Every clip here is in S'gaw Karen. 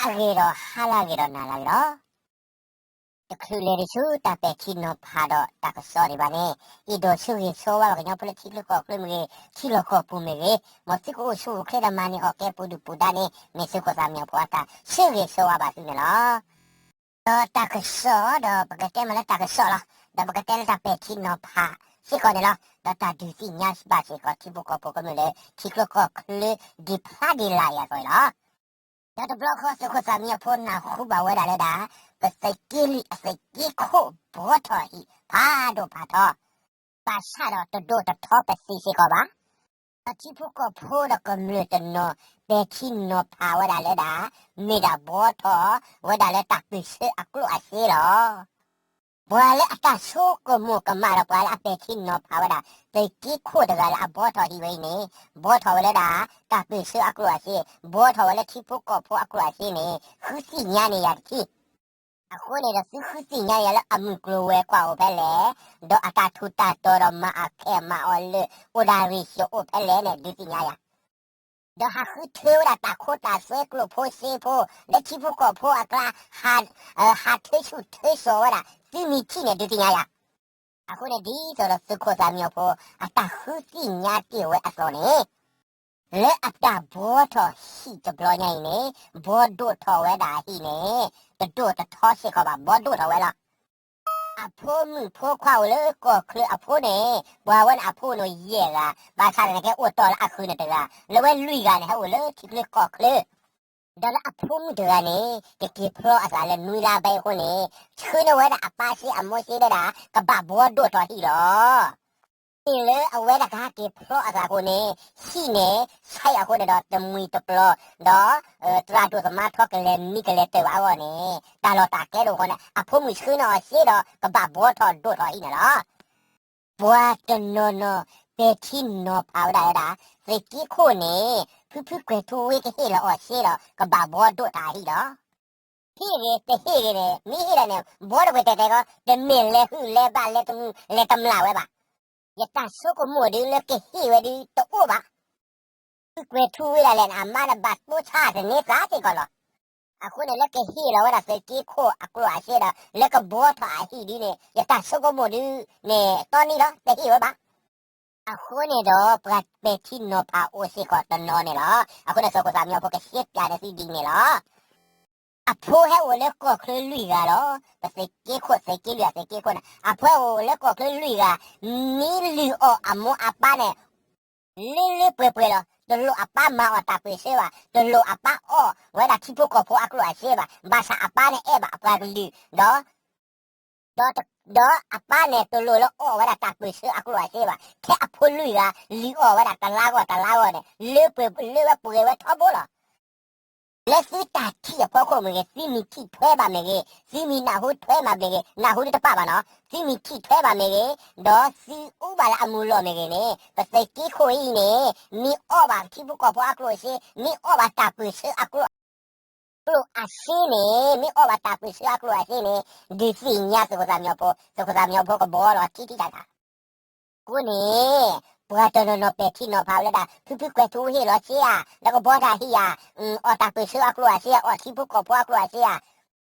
ဟါလၢအဂ့ၤဒီးဟါလၢအဂ့ၤဒီးနၤလၢအဂ့ၤလီၤ. တချုးလဲၤတဆူတၢ်ပဲာ်ထံနီၤဖးဒီးတၢ်ကစီၣ်ဒံးဘၣ်န့ၣ်, အဲၣ်ဒိးဆၢဂ့ၤဆၢဝါပှၤကညီဖိလၢထံချၢကီၢ်ချၢမ့ၢ်ဂ့ၤ, ထံလီၢ်ကီၢ်ပူၤမ့ၢ်ဂ့ၤ, မ်သုကအိၣ်ဆူၣ်အိၣ်ချ့ဒီးမၤန့ၢ်အီၣ်ကဲပူၤဒုၣ်ပူၤဒါန့ၣ် မ့ၢ်သုးခိၣ်သၣ်မံညီၤဖိအတၢ်ဆၢဂ့ၤဆၢဝါဘၣ်သုန့ၣ်လီၤ. ဒီးတၢ်ကစီၣ်ဒီး ပကတဲမ့ၢ်လၢတၢ်ကစီၣ်လီၤ. ဒီးပကတဲလၢတၢ်ပဲာ်ထံနီၤဖးစ့ၢ်ကီးန့ၣ်လီၤ. ဒီးတၢ်ဒုးသ့ၣ်ညါဘၣ်စ့ၢ်ကီးထံဖိကီၢ်ဖိကမျၢၢ်လၢ ထံချၢကီၢ်ချၢဒံးဖးဒံးလၢ်အံၤအသိးန့ၣ်လီၤ. ဒီးတဘျီဃီသုးခိၣ်သၣ်မံညီၤဖိနၢ်ဟူဘၣ်ဝဲဒၣ်လၢဒၣ် ပသုးက့လွံၢ်အသုးက့ခိၣ်ဘှီထီၣ်ဟံၣ်ဖးဒိၣ်ဖးထီ, ဘၣ်ဆၣ်ဒီးတဒိၣ်တထီပသံးစ့ၢ်ကီးဘၣ်. ဒီးထံဖိကီၢ်ဖိဒီးကမျၢၢ်တနီၤ ပဲာ်ထံနီၤဖးဝဲဒၣ်လၢဒၣ် မ့ၢ်ဒၣ်ဘှီထီၣ်ဝဲဒၣ်လၢတၢ်ပၢၢ်ဆၢအကျိၣ်အစ့လီၤ. ပှၤလၢအတၢ်ဆိကမိၣ်ကမၣ်ဒီးပှၤလၢအပဲာ်ထံနီၤဖးဝဲဒၣ် သုးက့ခိၣ်တဂၤလၢအဘှီထီၣ်ဟံၣ်ဝဲအံၤန့ၣ်, ဘှီထီၣ်ဝဲလၢဒၣ် တၢ်ပၢၢ်ဆၢအကျိၣ်အစ့, ဘှီထီၣ်ဝဲလၢထံဖိကီၢ်ဖိအကျိၣ်အစ့န့ၣ် ဃုသ့ၣ်ညါန့ၢ်ယၤတထံၣ်. အဃိန့ၣ်ဒီးသုဃုသ့ၣ်ညါယၤလၢအမုၢ်ကျိၤဝဲၤကွာ်အိၣ်ဖဲလဲၣ်, ဒီးအတၢ်ထူးတၢ်တီၤဒီးမၤအခဲမၤအီၤလၢ အိၣ်ဒၣ်ရ့ၣ်ယိၤအိၣ်ဖဲလဲၣ်န့ၣ် ဒုးသ့ၣ်ညါယၤ. ဒီးဟးဃုထၢဝဲဒၣ်တၢ်ခိတၢ်သွဲကျိၣ်ဖိစ့ဖိ လၢထံဖိကီၢ်ဖိအကျါ ဟးထၢဆူၣ်ထၢစိးဝဲဒၣ် သုမ့ၢ်ထံၣ်န့ၣ် ဒုးသ့ၣ်ညါယၤ. အဃိန့ၣ်ဒ်သိးဒီးသုးခိၣ်သၣ်မံညီၤဖိ အတၢ်ဃုသ့ၣ်ညါတ့ၢ်ဝဲအသိးန့ၣ် လၢအတၢ်ဘှီထီၣ်ဟံၣ်တဘျီညါအံၤန့ၣ် ဘှီဒိၣ်ထီၣ်ဝဲဒၣ်အဟံၣ်န့ၣ် တဒိၣ်တထီစ့ၢ်ကီးဘၣ် ဘှီဒိၣ်ထီၣ်ဝဲလီၤ. အဖိမုၣ်ဖိခွါအိၣ်လၢကီၢ်ချၢအဖိန့ၣ် ပှၤဝဲန့ၣ်အဖိန့ၣ်ယဲၢ်ဂၤ, ဘၣ်ဆၣ်သနာ်က့အိၣ်တီၢ်လၢအဃုာ်န့ၣ်တဂၤ, လၢဝဲလွံၢ်ဂၤန့ၣ် ဟဲအိၣ်လၢထံချၢကီၢ်ချၢ ဒီးလၢအဖိမုၣ်တဂၤန့ၣ် ကက့ၤဖျီအသးလၢနွံလါဘဲအဃိန့ၣ် ဆှၢန့ၢ်ဝဲဒၣ်အပၢ်စ့အမိၢ်စ့ဒၣ် ကဘၣ်ဘှီဒိၣ်ထီၣ်ဟံၣ်လီၤ. မ့ၢ်လၢအဝဲဒၣ်ကဟဲက့ၤဖျီအသးအဃိန့ၣ် ဟံၣ်န့ၣ် ဆဲးအဃိန့ၣ်ဒီးတမှံၤတပျီၤ, ဒီး သရၣ်ဒိၣ်သမါထီကလဲၤမံကလဲၤတၢၢ်ဘၣ်အဂီၢ်န့ၣ် တၢ်လီၢ်တၢ်ကျဲတအိၣ်အဃိန့ၣ် အဖိမုၣ်ဆှၢန့ၢ်အီၤစ့ဒီး ကဘၣ်ဘှီထီၣ်ဒိၣ်ထီၣ်ဟံၣ်န့ၣ်လီၤ. ပှၤတနီၤနီၤ ပဲာ်ထံနီၤဖးဝဲဒၣ်ဝဲဒၣ် သုးက့ခိၣ်န့ၣ် ဖုဖုကွဲၤထူဝ့ကဟ့ၣ်လီၤအီၤစ့ဒီး ကဘၣ်ဘှီဒိၣ်ထီၣ်အဟံၣ်လီၤ. ဟ့ၣ်ဂ့ၤတဟ့ၣ်ဂ့ၤန့ၣ် မ့ၢ်ဟ့ၣ်ဒၣ်န့ၣ် ဘှီတပှဲၤတဲာ်တဲာ်ကီး တမ့ၢ်လဲၤဟုၣ်လဲၤဘၣ်လဲၤတမုာ်လဲၤတမျၢ်ဝဲဘၣ်. ယတၢ်ဆိကမိၣ်ဒုးလၢကဟ့ၣ်ဝဲဒုးတအိၣ်ဘၣ်. ဖုကွဲၤထူဝ့ဒၣ်လဲာ်န့ၣ် အမါဒီးဘၣ်တိၢ်ဆါတန့ၢ်သးစ့ၢ်ကီးလီၤ. အဃိန့ၣ်လၢကဟ့ၣ်လီၤဝဲဒၣ်သုးက့ခိၣ်အကျိၣ်အစ့ဒီး လၢကဘှီထီၣ်အဟံၣ်ဒုးန့ၣ် ယတၢ်ဆိကမိၣ်ဒုးန့ၣ် တီနံၤလီၤ တဟ့ၣ်ဝဲဘၣ်. အဃိန့ၣ်ဒီး ပှၤပဲာ်ထံနီၤဖးအိၣ်စ့ၢ်ကီးတနီၤန့ၣ်လီၤ. အဃိန့ၣ် သုးခိၣ်သၣ်မံညီၤဖိကရှဲပၠးန့ၢ်သုဒ်န့ၣ်လီၤ. အဖိဟဲအိၣ်လၢကီၢ်ချၢလွံၢ်ဂၤလီၤ. ပသုးက့ခိၣ်သုးက့လွံၢ်အသုးက့ခိၣ်န့ၣ် အဖိဟဲအိၣ်လၢကီၢ်ချၢလွံၢ်ဂၤ မ့ၢ်လုၢ်အီၣ်အမိၢ်အပၢ်န့ၣ် လၢလၢပှဲၤပှဲၤလီၤ. တလိၣ်အပၢ်မၤအီၣ်တၢ်ပၢၢ်ဆၢဘၣ်, တလိၣ်အပၢ်အီၣ်ဝဲဒၣ်ထံဖိကီၢ်ဖိအကျိၣ်အစ့ဘၣ်, ဘၣ်ဆၣ်အပၢ်န့ၣ်အဲၣ်ဘၣ်အပှၤကလုာ်ဒီး ဒီး ဒီးအပၢ်န့ၣ်တလိၣ်လၢအီၣ်ဝဲဒၣ်တၢ်ပၢၢ်ဆၢအကျိၣ်အစ့ဘၣ်, ထဲအဖိလွံၢ်ဂၤ လုၢ်အီၣ်ဝဲဒၣ်တလါဂီၢ်တလါဂီၢ်န့ၣ် လၢပှဲၤလၢဝဲပှဲၤဝဲထီဘိလီၤ. လၢသုတၢ်ထံၣ်အဖီခိၣ်မ့ၢ်ဂ့ၤ, သုမ့ၢ်ထံၣ်ထွဲဘၣ်မ့ၢ်ဂ့ၤ, သုမ့ၢ်နၢ်ဟူထွဲမ့ၢ်ဂ့ၤ, နၢ်ဟူတပၣ်ဘၣ်နီၤ, သုမ့ၢ်ထံၣ်ထွဲဘၣ်မ့ၢ်ဂ့ၤ, ဒီးသုအူဘၣ်လၢအမုာ်လီၤမ့ၢ်ဂ့ၤန့ၣ်, ပသုးက့ခိၣ်အံၤန့ၣ် မ့ၢ်အီၣ်ဘၣ်ထံဖိကီၢ်ဖိအကျိၣ်အစ့, မ့ၢ်အီၣ်ဘၣ်တၢ်ပၢၢ်ဆၢအကျိၣ် ကျိၣ်အစ့န့ၣ်, မ့ၢ်အီၣ်ဘၣ်တၢ်ပၢၢ်ဆၢအကျိၣ်အစ့န့ၣ်, ဒုးသ့ၣ်ညါသုးခိၣ်သၣ်မံညီၤဖိ, သုးခိၣ်သၣ်မံညီၤဖိကဘှီလီၤထံထံဆးဆး. အဃိန့ၣ် ပှၤတနီၤနီၤပဲာ်ထံနီၤဖးဝဲလၢဒၣ် ဖုဖုကွဲၤထူဝ့ဟ့ၣ်လီၤစ့ဧါ, ဒီးကဘှီတၢ်ဟံၣ်ဧါ, အီၣ်တၢ်ပၢၢ်ဆၢအကျိၣ်အစ့ဧါ, အီၣ်ထံဖိကီၢ်ဖိအကျိၣ်အစ့ဧါ.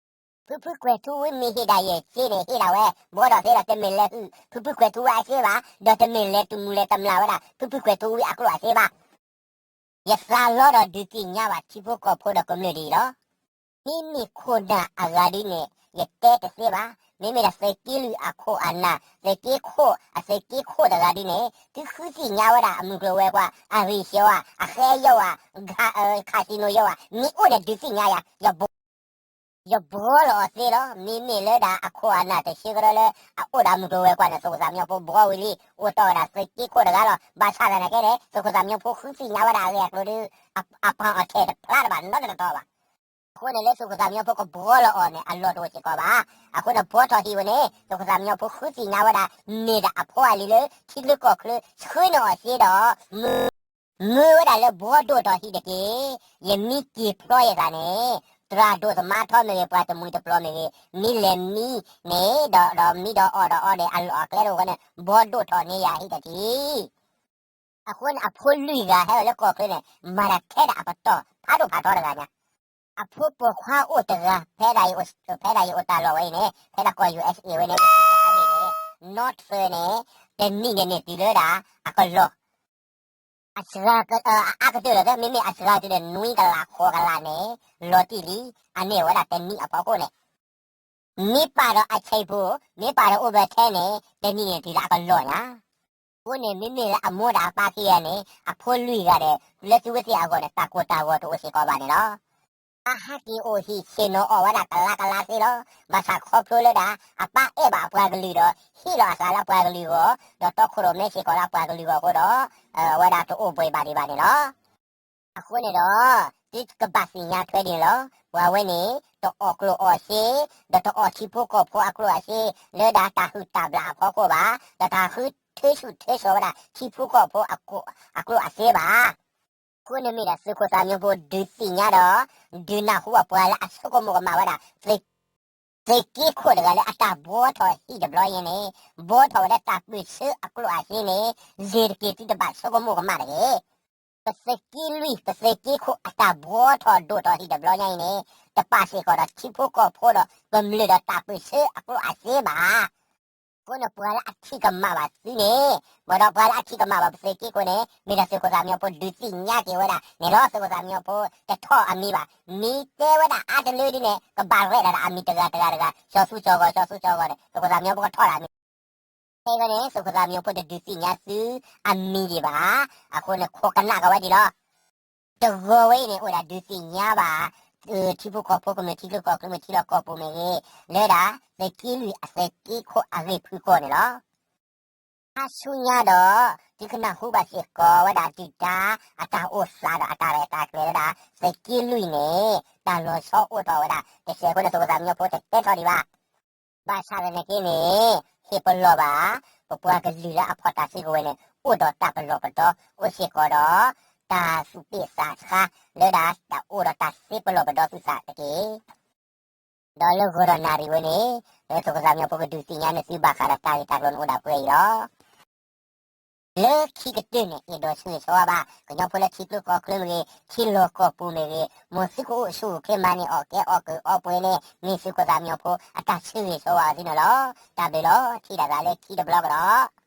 ဖုဖုကွဲၤထူဝ့မ့ၢ်ဟ့ၣ်ဒၣ်ယဲၢ်စ့န့ၣ် ဟ့ၣ်ဒၣ်ဝဲ, ဘှီထီၣ်သ့ဒီး တမ့ၢ်လဲၤဟုၣ် ဖုဖုကွဲၤထူဝ့အစ့ဘၣ်, ဒီးတမ့ၢ်လဲၤတမုာ်လဲၤတမျၢ်ဝဲဒၣ် ဖုဖုကွဲၤထူဝ့အကျိၣ်အစ့ဘၣ်. ယသးလီဒီးဒုးသ့ၣ်ညါဘၣ်ထံဖိကီၢ်ဖိဒီးကမျၢၢ်ဒ်အံၤလီၤ. မ့မ့ၢ်ခိၣ်နၢ်အဂၤဒ်န့ၣ် ယတဲတသ့ဘၣ်. မ့မ့ၢ်ဒၣ်သုးက့လွံၢ်အခိၣ်အနၢ်, သုးက့ခိၣ်, အသုးက့ခိၣ်တဂၤဒ်န့ၣ် သုဃုသ့ၣ်ညါဝဲဒၣ်အမုၢ်ကျိၤဝဲၤကွာ်, အရ့ၣ်ယိၤဧါ, အဃဲယိၤဧါ, ခးစံနိယိၤဧါ, မ့ၢ်အိၣ်န့ၣ်ဒုးသ့ၣ်ညါယၤ, ယဘှီလီၤအီၤသ့လီၤ. မ့မ့ၢ်လၢဒၣ်အခိၣ်အနၢ်တဆၢကတီၢ်လၢအအိၣ်ဒၣ်မုၢ်ကျိၤဝဲၤကွာ်န့ၣ် သုးခိၣ်သၣ်မံညီၤဖိဘှီဝံၤလံ, အိၣ်တီၢ်ဝဲဒၣ်သုးက့ခိၣ်တဂၤလီၤ. ဘၣ်ဆၣ်သနာ်က့န့ၣ် သုးခိၣ်သၣ်မံညီၤဖိဃုသ့ၣ်ညါဝဲဒၣ်အဂ့ၢ်အကျိၤဒီး အပၢ်အီၤထဲတဖျါတဘၣ်နီတတီၤဘၣ်. အဃိန့ၣ်လၢသုးခိၣ်သၣ်မံညီၤဖိကဘှီလီၤအီၤန့ၣ် အလီၢ်တအိၣ်စ့ၢ်ကီးဘၣ်. အဃိန့ၣ်ဘှီထီၣ်ဟံၣ်ဝဲန့ၣ် သုးခိၣ်သၣ်မံညီၤဖိဃုသ့ၣ်ညါဝဲဒၣ် မ့ၢ်ဒၣ်အဖိအလံၤလၢ ထံချၢကီၢ်ချၢ ဆှၢန့ၢ်အီၤစ့ဒီး မၢဝဲဒၣ်လၢဘှီဒိၣ်ထီၣ်ဟံၣ်တက့ၢ်. ယမ့ၢ်က့ၤဖျီယသးန့ၣ် သရၣ်ဒိၣ်သမါထီမ့ၢ်ဂ့ၤ ပှၤတမှံၤတပျီၤမ့ၢ်ဂ့ၤ မ့ၢ်လဲၤမံန့ၣ် ဒီး ဒီးမံဒီးအီၣ်ဒီးအီန့ၣ် အလီၢ်အကျဲတအိၣ်ဃိန့ၣ် ဘှီဒိၣ်ထီၣ်န့ၢ်ယၤဟံၣ်တထံၣ်. အဃိန့ၣ် အဖိလွံၢ်ဂၤဟဲအိၣ်လၢကီၢ်ချၢန့ၣ် မၤတၢ်ထဲဒၣ်အပတီၢ်ဖးဒိၣ်ဖးထီတဂၤညါ. အဖိပိာ်ခွါအိၣ်တဂၤ ဖဲဒၣ်ယအိၣ် ဖဲဒၣ်ယအိၣ်တၢ်လီၢ်ဝဲအံၤန့ၣ် ဖဲဒၣ်ကီၢ် ယူၣ်အၣ်စ့ၣ် ဝဲန့ၣ် အဂ့ၢ်န့ၣ် နီၢ်ထွဲန့ၣ် တနံၣ်န့ၣ်န့ၢ်တုၤလၢဒၣ် အကလီၢ် အစှၤ အအါကတၢၢ်လီၤ မ့မ့ၢ်အစှၤကတၢၢ်ဒီး နွံကလးဃိးကလးန့ၣ် လီၤတံၢ်လံ. အန့ၢ်ဝဲဒၣ်တနံၣ်အဖီခိၣ်န့ၣ် မ့ၢ်ပာ်ဒီးအဆံးဖိ, မ့ၢ်ပာ်ဒီးအိၣ်ဘၢထဲန့ၣ် တနံၣ်န့ၣ်တုၤလၢအကလီၢ်ညါ. အဃိန့ၣ် မ့မ့ၢ်လၢအမိၢ်ဒီးအပၢ်ခံဂၤန့ၣ် အဖိလွံၢ်ဂၤဒီး လၢသုဝဲသ့ၣ်အဂီၢ်န့ၣ် တၢ်ကိၢ်တၢ်ဂီၤတအိၣ်စ့ၢ်ကီးဘၣ်န့ၣ်လီၤ. အဟဲက့ၤအိၣ်ဟံၣ်ဆ့ၣ်နီၤအီၣ်ဝဲဒၣ်ကလါကလါသ့လီၤ. ဘၣ်ဆၣ်ခီဖျိလၢဒၣ် အပၢ်အဲၣ်ဘၣ်အပှၤကလုာ်ဒီး ဟ့ၣ်လီၤအသးလၢအပှၤကလုာ်အဂီၢ်, ဒီးတီခိၣ်ရိၣ်မဲစ့ၢ်ကီးလၢအပှၤကလုာ်အဂီၢ်အဃိဒီး အဝဲဒၣ်တအိၣ်ဘှံးဘၣ်ဒံးဘၣ်န့ၣ်လီၤ. အဃိန့ၣ်ဒီး သုကဘၣ်သ့ၣ်ညါထွဲဒ်န့ၣ်လီၤ. ပှၤဝဲန့ၣ် တအီၣ်ကျိၣ်အီၣ်စ့, ဒီးတအီၣ်ထံဖိကီၢ်ဖိအကျိၣ်အစ့, လၢဒၣ်တၢ်ဟုၣ်တၢ်ဘျၣ်အဖီခိၣ်ဘၣ်, ဒီးတၢ်ဃုထၢဆူၣ်ထၢစိးဝဲဒၣ်ထံဖိကီၢ်ဖိအကျိၣ်အစ့ဘၣ်. အဃိန့ၣ်မ့ၢ်ဒၣ်သုးခိၣ်သးမံဖိဒုးသ့ၣ်ညါဒီး ဒုးနၢ်ဟူအပှၤလၢအဆိကမိၣ်ကမၣ်ဝဲဒၣ် သုးက့ခိၣ်တဂၤလၢအတၢ်ဘှီထီၣ်ဟံၣ်တဘျီအံၤန့ၣ် ဘှီထီၣ်ဝဲဒၣ်တၢ်ပၢၢ်ဆၢအကျိၣ်အစ့န့ၣ် ယ့ၤတက့ၤသုတဘၣ်ဆိကမိၣ်ကမၣ်တဂ့ၤ. ပသုးက့လွံၢ် ပသုးက့ခိၣ်အတၢ်ဘှီထီၣ်ဒိၣ်ထီၣ်ဟံၣ်တဘျီညါအံၤန့ၣ် တပာ်စ့ၢ်ကီးဒီးထံဖိကီၢ်ဖိဒီး ကမျၢၢ်ဒီးတၢ်ပၢၢ်ဆၢအကျိၣ်အစ့ဘၣ်. အဃိန့ၣ် ပှၤလၢအထံၣ်ကမၣ်ဘၣ်သုန့ၣ်, ဘၣ်ဒီးပှၤလၢအထံၣ်ကမၣ်ဘၣ်ပသုးက့ခိၣ်န့ၣ် မ့ၢ်ဒၣ်သုးခိၣ်သးမံဖိဒုးသ့ၣ်ညါက့ၤဝဲဒၣ်န့ၣ်လီၤ. သုးခိၣ်သးမံဖိတထီၣ်အမံၤဘၣ်. မ့ၢ်တဲဝဲဒၣ်အါတလၢဒ်န့ၣ် ကဘၣ်ရဲၣ်ဒၣ်ဒီးအမံၤတဂၤတဂၤတဂၤ, ကၠီၤသူကၠီၤဂီၤ ကၠီၤသူကၠီၤဂီၤန့ၣ် သုးခိၣ်သးမံဖိကထီၣ်ဒၣ်မံၤ ဖဲအံၤန့ၣ် သုးခိၣ်သးမံဖိတဒုးသ့ၣ်ညါသုအမံၤဒံးဘၣ်. အဃိန့ၣ် ခိးကနၣ်ကဝဲဒ်လီၤ. တဂီၤဝဲအံၤန့ၣ် အိၣ်ဒၣ်ဒုးသ့ၣ်ညါဘၣ် ထံဖိကီၢ်ဖိကမျၢၢ်ထံချၢကီၢ်ချၢမ့ၢ်ထံလီၢ်ကီၢ်ပူၤမ့ၢ်ဂ့ၤ, လၢဒၣ်သုးက့လွံၢ်အသုးက့ခိၣ်အဂ့ၢ်ဖုၣ်ကိာ်န့ၣ်လီၤ. ခါဆူညါဒီး သုကနၢ်ဟူဘၣ်စ့ၢ်ကီးဝဲဒၣ်ဒုၣ်ဒါအတၢ်အိၣ်သးဒီးအတၢ်ရဲၣ်တၢ်ကျဲၤဝဲဒၣ် သုးက့လွံၢ်န့ၣ် တၢ်လီၤဆီအိၣ်ထီၣ်ဝဲဒၣ်တစဲးဖိန့ၣ် သုးခိၣ်သးမံဖိတတဲထီၣ်ဒံးဘၣ်. ဘၣ်ဆၣ်သနာ်က့န့ၣ် ဟ့ၣ်ပလီၢ်ဘၣ် ပပှၤကလုာ်လၢအဖီၣ်တၢ်စုကဝဲၤန့ၣ် အိၣ်ဒီးတၢ်ပလီၢ်ပဒီ အိၣ်စ့ၢ်ကီးဒီး တၢ်သူၣ်ပ့ၢ်သးဆါ လၢဒၣ်တၢ်အိၣ်ဒီးတၢ်သ့ပလီၢ်ပဒီသုသးတက့ၢ်. ဒီးလၢဂီၤဒီးနၣ်ရံၣ်ဝဲန့ၣ် သုးခိၣ်သးမံဖိကဒုးသ့ၣ်ညါန့ၢ်သုဘၣ်ဃးဒီးတၢ်ဂ့ၢ်တၢ်ကျိၤန့ၣ်အိၣ်ဒၣ်ပှဲၤအံၤလီၤ. လၢခံကတၢၢ်န့ၣ် အဲၣ်ဒိးဆၢဂ့ၤဆၢဝါဘၣ် ကညီဖိလၢထံချၢကီၢ်ချၢမ့ၢ်ဂ့ၤ, ထံလီၢ်ကီၢ်ပူၤမ့ၢ်ဂ့ၤ, မ်သုကအိၣ်ဆူၣ်အိၣ်ချ့မၤန့ၢ်အီၣ်ကဲအီၣ်ကုၢ်အီပှဲၤန့ၣ် မ့ၢ်သုးခိၣ်သးမံဖိအတၢ်ဆၢဂ့ၤဆၢဝါအီၤသုန့ၣ်လီၤ. တၢ်ဘျုးလီၤ. ထံၣ်တၢ်သးလၢခံတဘျီကဒီး